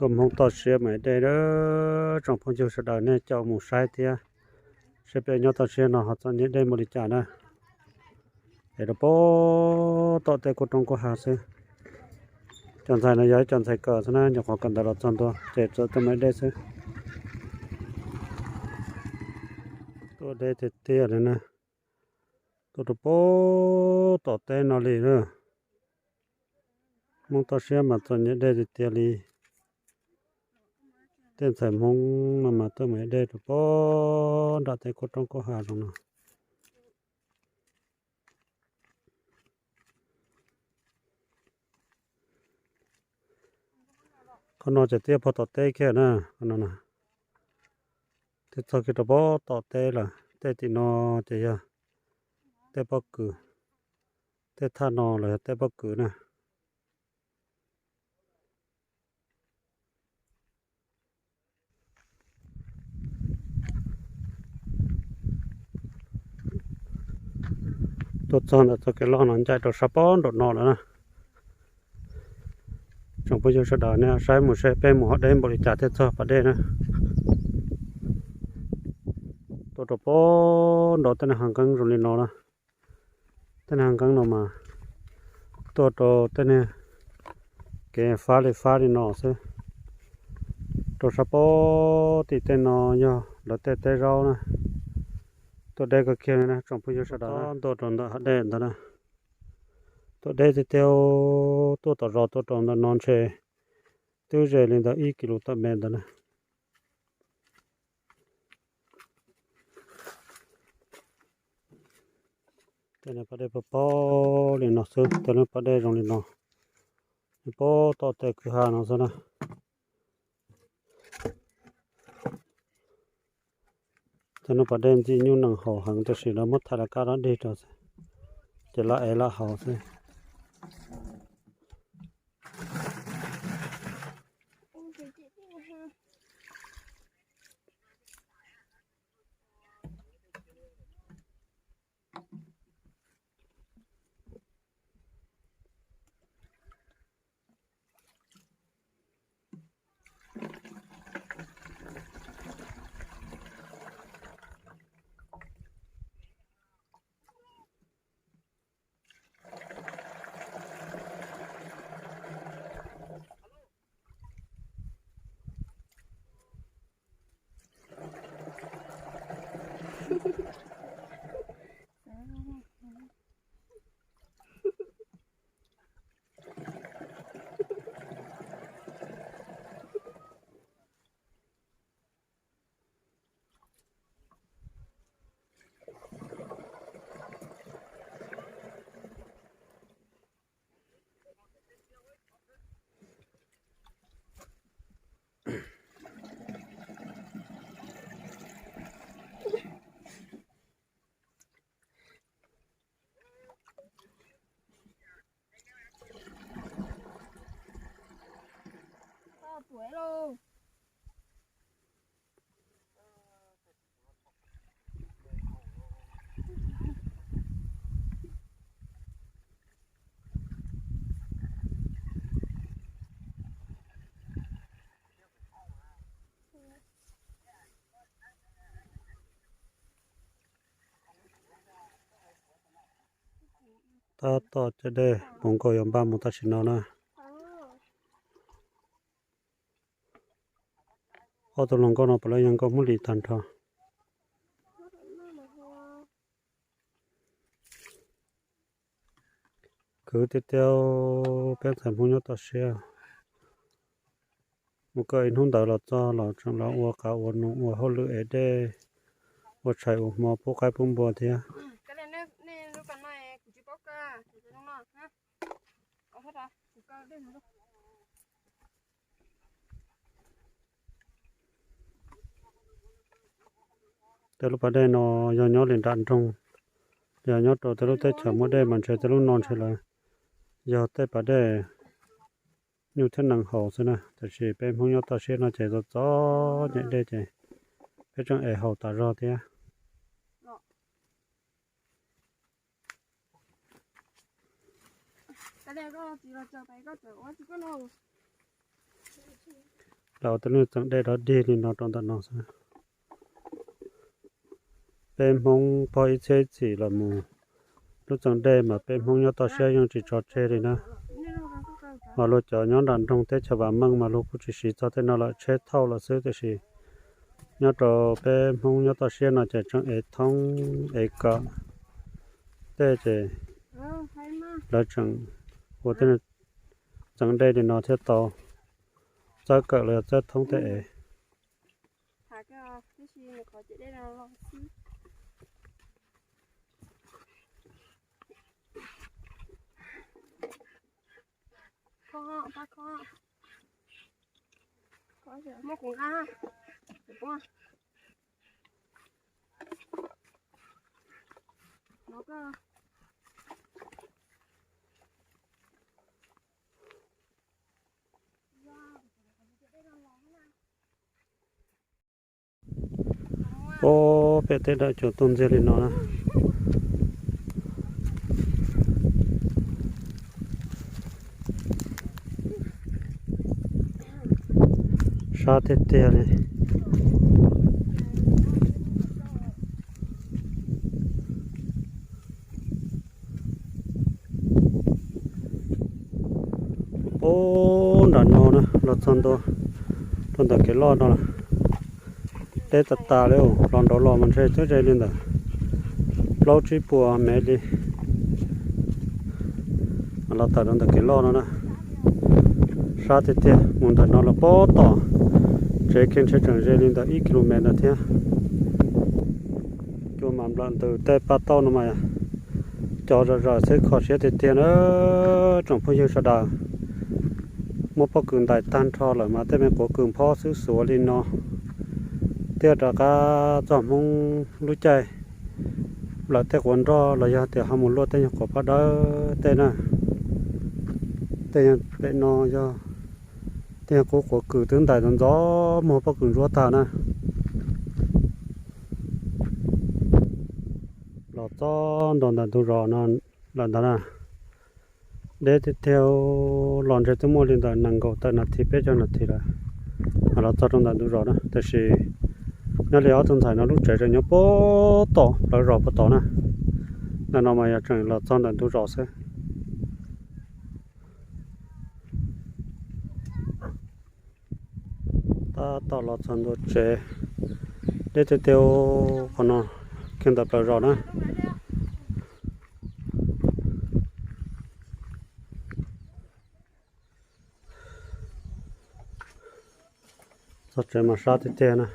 Nkauj Hmoob toj siab mus ev dej na, tsoom phooj ywg sawv daws nej caum mus saib thiab, saib peb nyob toj siab no ho txom nyem dej npaum li cas na. Es rau puag tom tej kuj roob kuj hav xwb. Cov ntxhais no yog ib co ntxhais kawm xwb na, nyuam qhuav kawm ntawv los txog ntua ces txawm tuaj mus ev dej xwb. Tuaj deb tiag tiag li na, tuaj rau puag tom teb no li na. Hmoob toj siab mas txom nyem dej tiag tiag li. Tej ntxhais Hmoob no mas tuaj mus ev dej rau puag nram tej kuj roob kuj hav zoo no. Qhov no ces twb yog puag tom teb kiag na, qhov no na. Twb txog kiag rau puag tom teb lawm, tej tim no ces yog tej pob kws, tej thaj no los yog tej pob kws na. Tuaj txog ntawm txoj kev loj no ncaim rau sab pob nraum no lawm na. Tsoom phooj ywg sawv daws nej saib mus seb peb mus hauv deb npaum li cas thiaj txog pas dej na. Tuaj rau puag nraum tej niag hav nqeeb zoo li no na. Tej niag hav nqeeb no mas tuaj rau tej niag kev fab li fab li no xwb. Rau sab pob tim tej no yog lawv tej teb zaub na. Tuaj deb kawg kiag li na tsoom phooj ywg sawv daws, tuaj rau ntawm hav dej ntawd na. Tuaj deb tiag tiag, tuaj tom zos tuaj rau ntawm no ntshe twb ze li ntawd ib kis lus tawm mev ntawd na. Tej niag pas dej pag paug li no xwb, tej lub pas dej zoo li no, nws puag tom tej kwj ha no xwb na. Tej lub pas dej ntxim nyuj nees haus heev tab sis lawv muab thaij lawv kab dab dig rau xwb, ces lawv ev lawv haus xwb. Tab tom cov dej puv nkaus yuav npaj mus tam sim no na. Ob tug hluas nkauj no puav leej yog nkauj Hmoob Lis tag nrho. Khwv tiag tiag, peb ntxhais Hmoob nyob toj siab. Mus kawm ib hnub ntawd los txog los tseem los ua qav ua num ua hauj lwm ev dej, ua tshais ua hmo pub qaib pub npua thiab. Tej lub pas dej no yog nyob li nram nroog, yog nyob rau tej lub teb chaws muaj dej mas ntshe tej lub no ntshe lawv yog tej pas dej nyuj thiab nees haus xwb na, tiam sis peb Hmoob nyob toj siab no ces txom txom nyem dej ces peb tseem ev haus tas zog thiab. Lawv ua tej lub txeem dej dog dig li no rau ntawm no xwb. Peb Hmoob pog ib txhiab ib txhis los mus, lub txeem dej mas peb Hmoob nyob toj siab yeej tsis tso tseg li na. Mas luag cov nyob nram nroog teb chaws vam meej mas luag kuj tsis siv txog tej no lawm, tsheb thauj lawm xwb, tiam sis nyob rau peb Hmoob nyob toj siab no ces tseem ev thoob ev kawm tej ces lawv tseem ua tej txeem dej li no thiaj tau txawb kawm los yog txawb thoob tej ev. Ub, pem tej dawm cuam tuaj ntxiag li no na. Sab tiag tiag li. Ub, nram no na los txog ntua rau ntawm kev loj no lawm. Deb tas tas li, los nraud los mas ntshe twb ze li ntawm plaub tsib puas mev li. Los tawm rau ntawm kev loj no na, sab tiag tiag. Mus ntawm no los puag tom tsev kiag ntshe tseem ze li ntawm ib ki lo mev ntawd thiab. Cua mas nplawm ntws tej paj tauj no mas co zom zaws xwb, kho siab tiag tiag na. Tsoom phooj ywg sawv daws, muaj pob kws ntais tag nrho lawm mas tej me quav kws phob xwb xuav li no thiaj rov qab txog Hmoob lub caij lawm. Tej quav nroj los yog tias ho mus luaj tej nyuag quav paj dawb tej na. Tej pem no yog tej nyuag qub quav kws twb ntais ntxov ntxov muag pob kws ntsuab tag na. Los txog ntua ntawm ntug zos no lawm ntag na. Deb tiag tiag, los ntshe twb muaj li ntawm nees nkaum tawm nas this peb caug nas this lawm. Los txog rau ntawm ntug zos na, tiam sis nyob li ob tug ntxhais no lub tsev tseem nyob puag tom plawv zos puag tod na. Ntawm no mas yog tseem los txog ntawm ntug zos xwb. Tab tom los txog ntua tsev, deb tiag tiag, qhov no kiag ntawm plawv zos na. Txog tsev mas sab tiag tiag na.